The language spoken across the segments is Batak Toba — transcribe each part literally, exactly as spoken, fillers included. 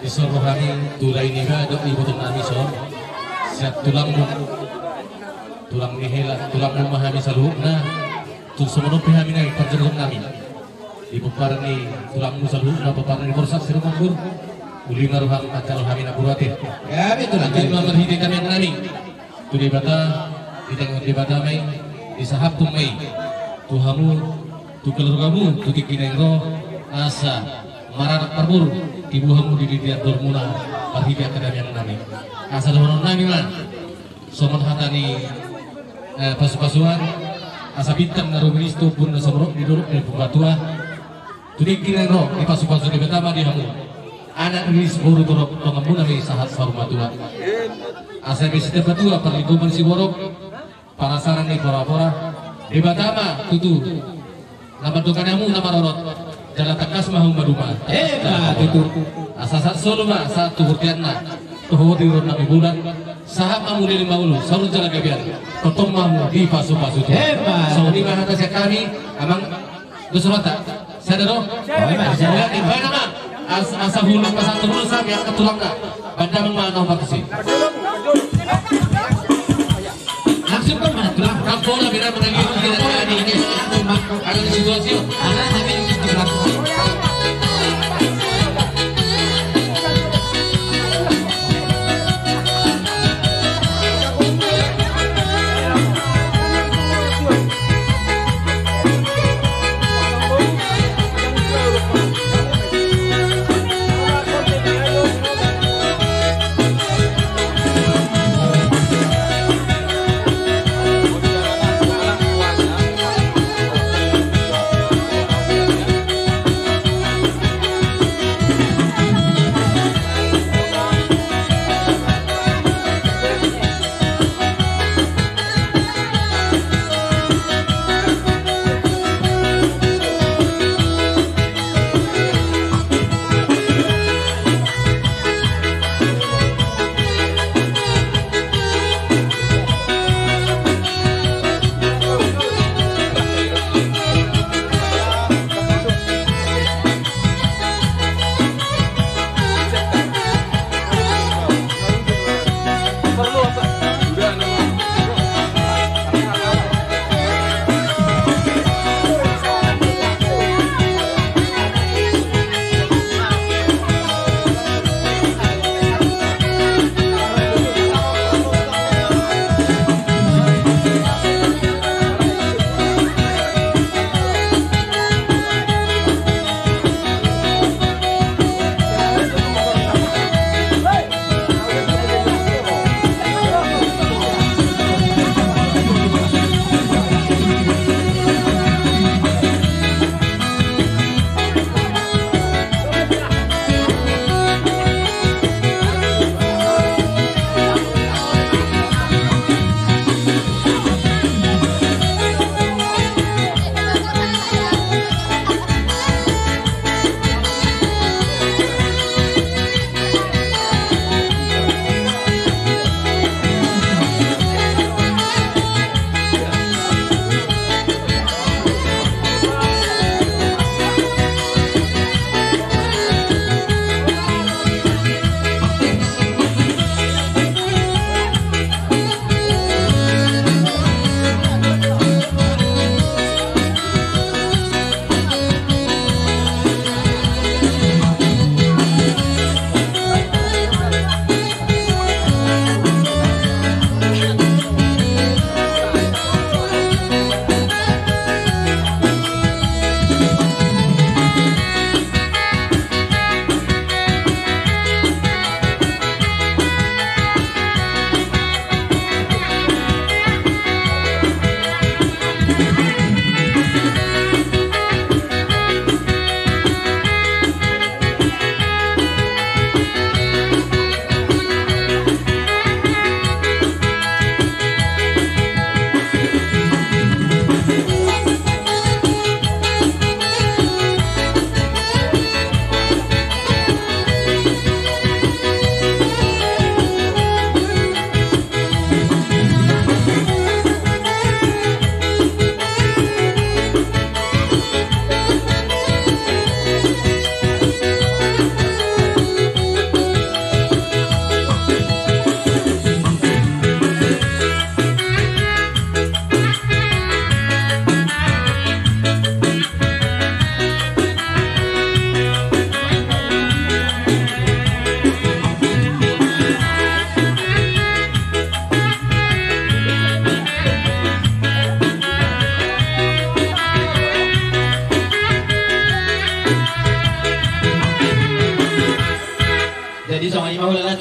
Dison ro hami tu lae niba dohot ibotonami dison, sian tulangmu, tulang ni hela, tulangmu ma hami saluhutna. Tung songon on pe hami nai parjolo nami di pomparan ni tulangmu saluhutna, pomparan ni Borsak Sirumambur. Uli ma roham manjalo hami na burate. Hami tulang. Ima marhite hami nami tu Debata, ditangiangkon Debata ma i, disahapkon ma i tu hamu, tu keluargamu, tu tingki naeng ro, asa maranak marboru, tibu hamu di dilian dolmuna, marhite angka damiangnami. Asa dohonon nami ma songon hata ni, eh, pasupasuan, asa bintang na rumiris tu ombun na sumorop di dolok ni Purbatua. Tu tingki naeng ro, dipasupasu Debata ma di hamu. Anak riris, boru torop, donganmuna ma i sahat saur matua. Asa be sitambatua parlinggoman siborok, parasaran ni porapora. Debata ma tutu na mandongani hamu na marorot, jala tangkas ma hamu maduma. Ema tutu. Asa sahat solu ma sahat tu bonteanna, tu hori ro nami bulan. Sahat ma hamu di lima ulu, saur jala gabean. Tongtong ma hamu dipasupasu Tuhan. Ema. Songon i ma hata sian hami, amang. Dos rata. Sada do. Asa, asa hulu, asa hulu, sami angka tulangna. Banda ma na obat si. Langsung kan mana tulang? Kapola bina menagi. Ada di situasi. Ada tapi di situasi.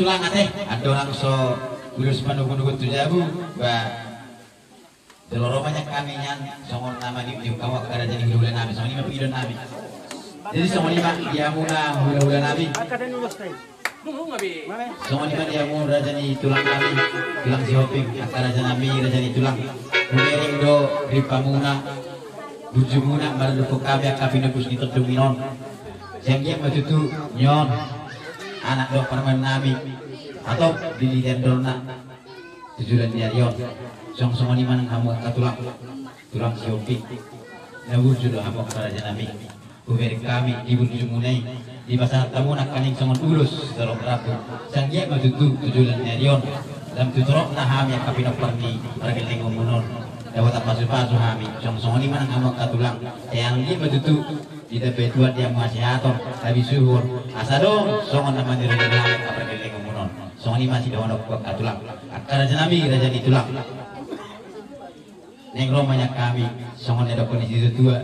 Tulang ate, andorang so ulos panugut-ugut tu jabu, ba jolo ro ma nian hami nian songon na maniuk-niuk hamu angka raja ni hulahula nami, songon i ma pangidoan nami. Jadi songon i ma di hamuna hulahula nami. Songon i ma di hamu raja ni tulang nami, tulang Sihombing, angka raja nami, raja ni tulang. Hubereng do rimpamuna, burjumuna, maradophon hami angka pinompus ni tondimuna on. Sai anggiat ma tutu nion anak dohot parumaen nami, atau di litean dolna tu joloan ni ari on. Songon-songon i ma nang hamu angka tulang, tulang Sihombing. Na burju do hamu angka raja nami. Hubereng hami di burjumuna i, dipasahat hamu nangkaning songon ulos torop rambu. Sai anggiat ma tutu tu joloan ni ari on, lam tu toropna hami angka pinompar ni pargellengonmuna on, dapotan pasu-pasu hami. Songon-songon i ma nang hamu angka tulang. Sai anggiat ma tutu ditambai Tuhan di hamu hasehaton, habisuhon, asa adong songon na manirina hami angka pargellengonmuna on. Songon i ma sidohononku angka tulang, angka raja nami, raja ni tulang. Naeng ro ma nian hami, songon na didok ni situatua: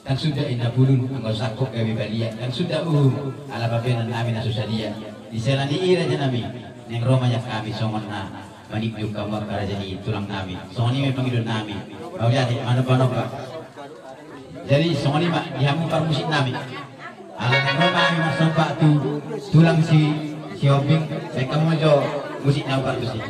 Ndang suda inna bulung anggo sangkop gabe balia, ndang suda uhum ala pambahenan nami na so sadia. Di siala ni i raja nami, naeng ro ma nian hami songon na maniuk-niuk hamu angka raja ni tulang nami. Songon i ma pangidoan nami. Mauliate, manomba-nomba. Jadi songon i ma di hamu parmusik nami. Ala naeng ro ma hami marsomba tu tulang si, Sihombing, baen hamu jo musik na upartusi.